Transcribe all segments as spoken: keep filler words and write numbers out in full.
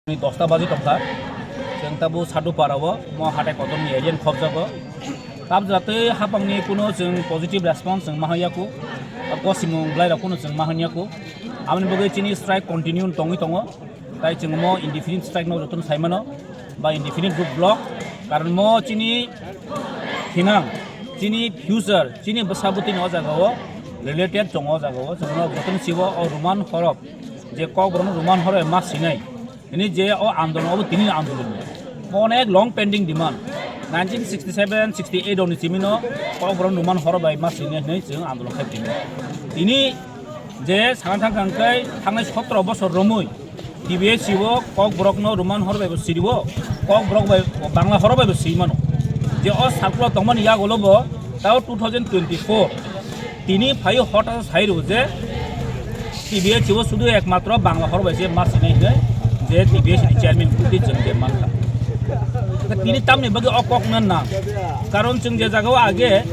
Ni dosta baji tongkha. Chwng tabuk Sadupara o, mo hatai kotorni area ni khobjago. Tab jatwi hapangni kuno chwng positive response chwng ma hwnyaku. Gosimung bwlairok kuno chwng ma hwnyaku. Aboni bagwi chini strike continue tongwi tongo. Tai chwng mo indefinite strike no jotono sai mano. Ba indefinite road block. Karon mo chini thinang, chini future, chini bwsa bwtwini o jagao related tongo o jagao. Chwngno jotono sibo o Roman horop. Je Kokborok no Roman horop ma sinai. Tini je o andolon, obo tini andolon. Onek long pending demand. Nineteen sixty seven, sixty eight oni simino Kokborok Roman horop bai ma sini hinwi chwng andolon khai tini. Tini je sana thang thang kai thangnai sotro bosor romwi T B S o Kokborok no Roman horop bai bo siribo, Kokborok bai Bangla horop bai bo siri mano. Je o circular tongmani yagolo bo tao two thousand twenty four. Tini phai hota sai rw je T B S o sudu ekmatro Bangla hor bai se ma sinai hwnwi je T B S ni chairman kuti chwng je mankha. Tini tamni bagwi o kok na na. Karon chwng je jagao age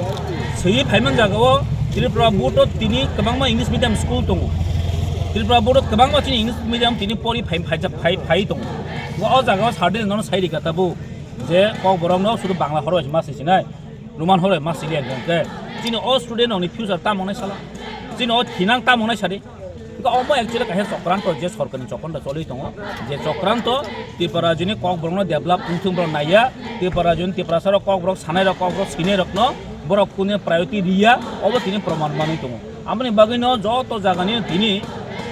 swi phaiman jagao Tripura board o tini kwbangma English medium school tongo. Tripura board o kwbangma chini English medium tini pori phai phai phai phai tongo. O jagao sade nono sai rika tabu je Kokborok no sudu Bangla hor bai se ma sinai. Roman hore ma sili ekdom ke. Chini o student rokni future tamo nai sala. Chini o thinang tamo nai sadi. Hingke omo actually kaisa chokranto je sorkarni chokranto choli tongo. Je chokranto Tripura rajyoni Kokborokno develop wngthung borok naiya. Tripura rajyoni Tiprasa rok Kokborok sanai rok Kokborok sinai rokno borok kune priority riya. Obo tini proman manwi tongo. Aboni bagwino joto jagani tini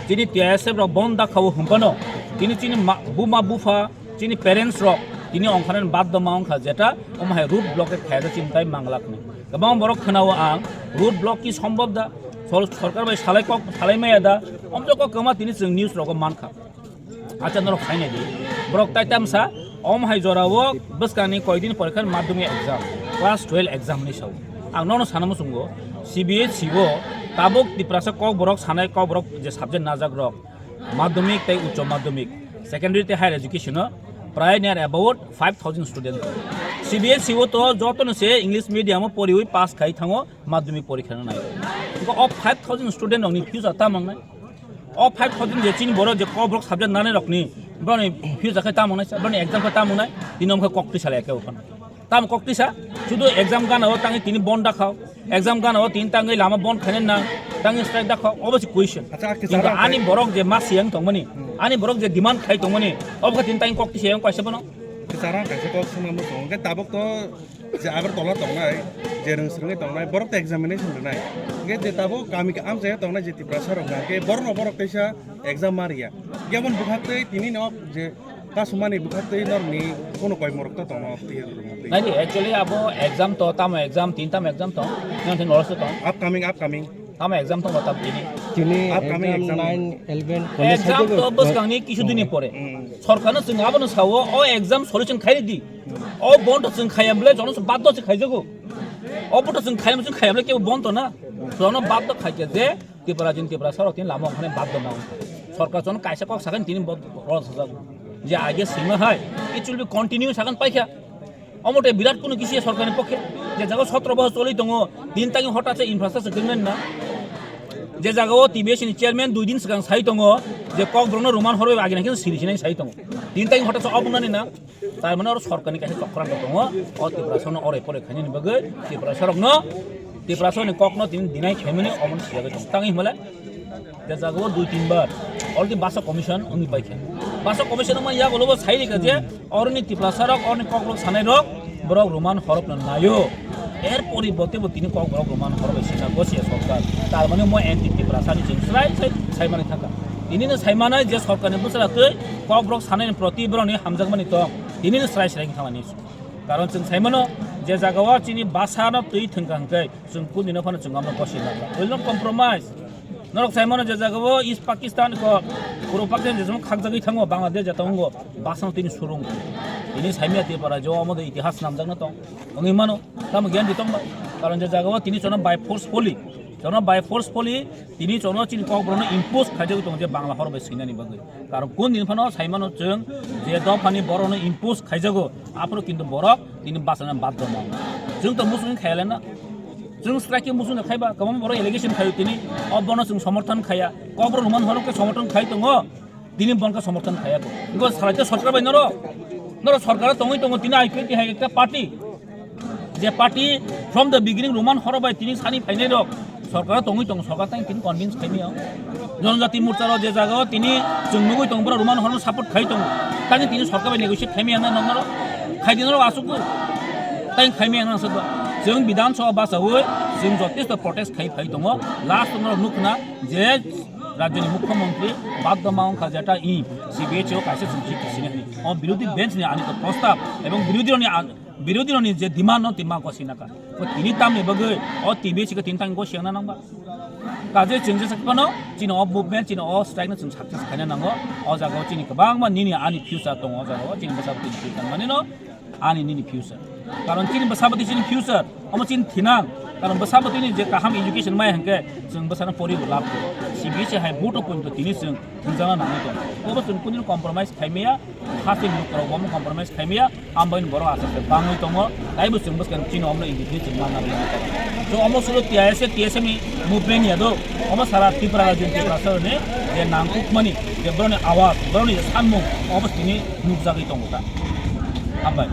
chini T S F rok bon dakhao hwnphano tini chini ma-, buma bupha Chini parents rok tini ongkharani baddo ma wngkha jeta omo hai road blockade khaijak chini tai manglak ni. Kwbangma borok khwnao ang road block ki sombhob da, sol-, sorkar bai salai kok salai maya da, omjok kok kwma tini chwng news rogo mankha. Acha norok khainai di. Borok tai tamsa omo hai jorao bwskangni koidin porikha madhyamik exam, class twelve exam ni sao. Ang nono sana muchungo C B S E o tabuk Tiprasa kok borok sanai kok borok je subject najak rok madhyamik tai uccho madhyamik. Secondary tei higher education o prai near about five thousand student. C B S E o to joto no se English medium o poriwi pass khai thango madhyamik porikha no nai. Ko o five thousand student rokni future ta mangnai. O five thousand je chini borok je Kokborok subject nanai rokni boni future khe ta mangnai, boni exam khe ta mangnai, tini omkhe kok twi salai khe okhon. Tamo kok tisa, sudu exam gana o tangi tini bon dakhao, exam gana o tini tangi lama bon khaina nang, tangi strike dakhao, obo se question. Acha, acha, kintu acha, ani acha. Borok je ma siyang tongmani, hmm, ani borok je demand khai tongmani, obo khe tini tangi kok tisa yang kaisa bono. Acha, acha, kaisa kok sima mo tong, ke tabok to je Agartala tongnai, je rwng swrwngwi tongnai, borok to examination rwnai. Ke je tabok kami ka amchai tongnai je Tiprasa rok na, ke borok no borok teisa exam ma riya. Kebon bwkhak tei tini no je kasumani bwkhak tei norni kono koi morok to tongno tiyar rwngno tei. Nai di, actually abo exam to, tamo exam, tin tamo exam to, nang tin norok to tong. Upcoming, upcoming. Tamo exam to tam tini. Tini upcoming exam exam. Nine, eleven, college exam to bwskangni kisu dini pore. Hmm. Sorkarno chwng abono sawo, o exam solution khai di. O bondo chwng khayam bole jono baddo se khaijago. O bondo chwng khayam chwng khayam le ke bondo na. Jono baddo khaike je Tripura jin Tripura sarok tin lama okhane baddo ma. Sorkar chon kaisa kok sakan tini bod rol sajak. Je age sima hai, it will be continue sakan paikha. Omote birat kono kisi sorkarni pokhe. Je jaga sotro bohor choli tongo, din tangi hotat se infrastructure kengnen na. Je jaga o T B S ni chairman dui din swkang sai tongo, je Kokborok no Roman horoi agi nangkhe siri sinai sai tongo. Din tangi hotat se obwnani na. Tar mane oro sorkarni kaisa chokranto tongo, o Tiprasa no orai porai khainani bagwi Tiprasa rokno, Tiprasa ni kokno tini deny khaimani omono siyagwi tongo. Tangwi himale, je jagao dui tin bar already basa commission wngwi paikha. Basa commission wngma yagulo bo sai rikha je oroni Tiprasa rok, oroni Kokborok sanai rok, borok Roman horop no naio. Er poriborte bo tini Kokborok Roman horop bai sina gosiya sorkar. Tar mane mo anti Tiprasa ni chwng srai sai saimani thangkha. Tini no saimanai je sorkarni bwswra twi Kokborok sanai ni proti borok ni hamjakmani tong. Tini no srai srai wngkha mani. Karon chwng saimano je jagao chini basa no twi thwngkha hwnkhe chwng kundino phano chwng amno kosi nangkha. We will not compromise. Norok saimano je jagao East Pakistan ko Purbo Pakistan je jemon khakjagwi thango Bangladesh je tongo basa no tini surung. Tini saimya Tripura je omo de itihas namjakna tong. Wngwi mano tamo giyan di tongba. Karon je jagao tini chono by forcefully, chono by forcefully tini chono chini Kokborok no impose khaijagwi tongo je Bangla hor bai swinani bagwi. Karon kun din phano saimano chwng je dophani borokno impose khaijago, aphuru kintu borok tini bachana baddo nang. Chwng to muchung khailena. Chwng strike muchung khaiba, kwbangma borok allegation khaio tini, o bono chwng somorthon khaiya. Kokborok Roman horok khe somorthon khai tongo. Tini bonka somorthon khaya ko. Ngo salai te sorkar bai noro. Noro sorkar tongwi tongo tini I P F T hai ekta party. Je party from the beginning Roman horo bai tini sani phainai rok. Sorkar tongwi tongo, sorkar tang tini convince khaimaya. Jonojati morcha ro je jaga o tini chwng nugwi tongo boro Roman horo support khai tongo. Tang tini sorkar bai negotiate khaimaya na noro. Khai di noro asuk ko. Tang khaimaya na asuk ko. Chwng Bidhan Sabha bachawi chwng jotesto protest khai phai tongo. Last noro nukna je Rajyoni Mukhyamantri badhama wngkha jeta i C B H o kaisa chwng chief sini hwnwi. O birodhi bench ni ani to prostab ebong birodhi rokni an-, birodhi rokni je demand no tima gosi naka. O tini tamni bagwi o T B C ko tini tang gosi yang nangba. Kaje chwng jesa phano chini o movement chini o strike no chwng success khaina nango. O jaga o chini kwbangma nini ani future tongo o jaga o chini bwsa tini future mani no. Ani nini future. Karon chini bwsa bwtwi chini future, omo chini thinang. Karon bwsa bwtwini je kaham education mai hwnkhe chwng bwsano poribo lab khe. C B S E hai boto pointo tini chwng thwngjakna nangwi tongo. Obo chwng kunino compromise khaimaya, hasteni lukurok omo compromise khaimaya, ambaini borok aswk khe bangwi tongo. Taibo chwng bwskang chini omono independent chwng manna bagwi tongo. Chwng omo sulo T I S F, T S F ni movement ya do. Omo sara Tripura rajyo Tripura saroni je nangkukmani, je boroni awaz, boroni je sanmung, obo tini nukjagwi tongo ta. Hambai.